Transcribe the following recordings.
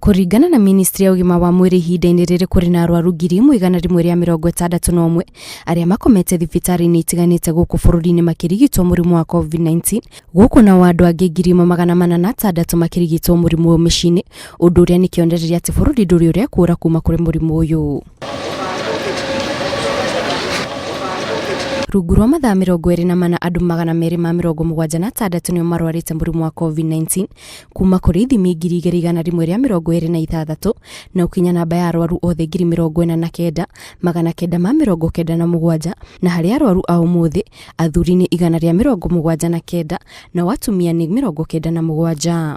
Kũringana na ministry ya ũgima wa mwĩrĩ ihinda-inĩ rĩrĩ kũrĩ na arwaru 1,161 arĩa makomete thibitarĩ-inĩ itiganĩte gũkũ bũrũri-inĩ makĩrigitwo mũrimũ wa COVID-19 gũkũ nao andũ angĩ 1,406 makĩrigitwo mũrimũ ũyũ mĩciĩ-inĩ, ũndũ ũrĩa nĩ kĩonereria atĩ bũrũri ndũrĩ ũrekũũra kuma kũrĩ mũrimũ ũyũ. Rungu rwa mathaa 24 andũ 276 nĩo marwarĩte mũrimũ wa COVID-19 kuma kũrĩ ithimi 2,126 na ũkinya namba ya arwaru othe 49,997 na harĩ arwaru a ũmũthĩ athuri nĩ 179 nao atumia nĩ 97.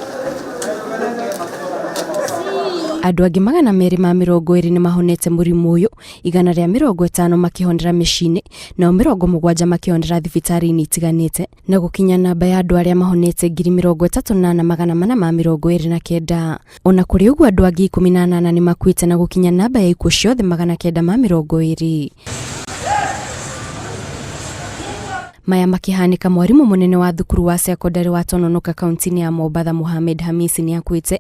Andũ angĩ 220 nĩ mahonete mũrimũ ũyũ, 150 makĩhonera mĩciĩ-inĩ, nao 70 makĩhonera thibitarĩ-inĩ itiganĩte, na gũkinya namba ya andũ arĩa mahonete 34,429. O na kũrĩ ũguo andũ angĩ 18 nĩ makuĩte na gũkinya namba ya ikuũ ciothe 920. Maya makĩhanĩka mwarimũ mũnene wa thukuru wa cekondarĩ wa Tononoka kaunti-inĩ ya Mombatha Mohamed Hamisi nĩ akuĩte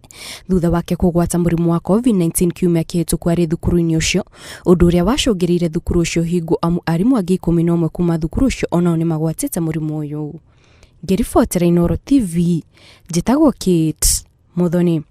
thutha wake kũgwata mũrimũ wa COVID-19 kiumia kĩhĩtũku arĩ thukuru-inĩ ũcio, ũndũ ũrĩa wacũngĩrĩire thukuru ũcio ũhingwo amu arimũ angĩ 11 kuma thukuru ũcio onao nĩ magwatĩte mũrimũ ũyũ. Ngĩribotera Inooro TV, njĩtagwo Kate Muthoni.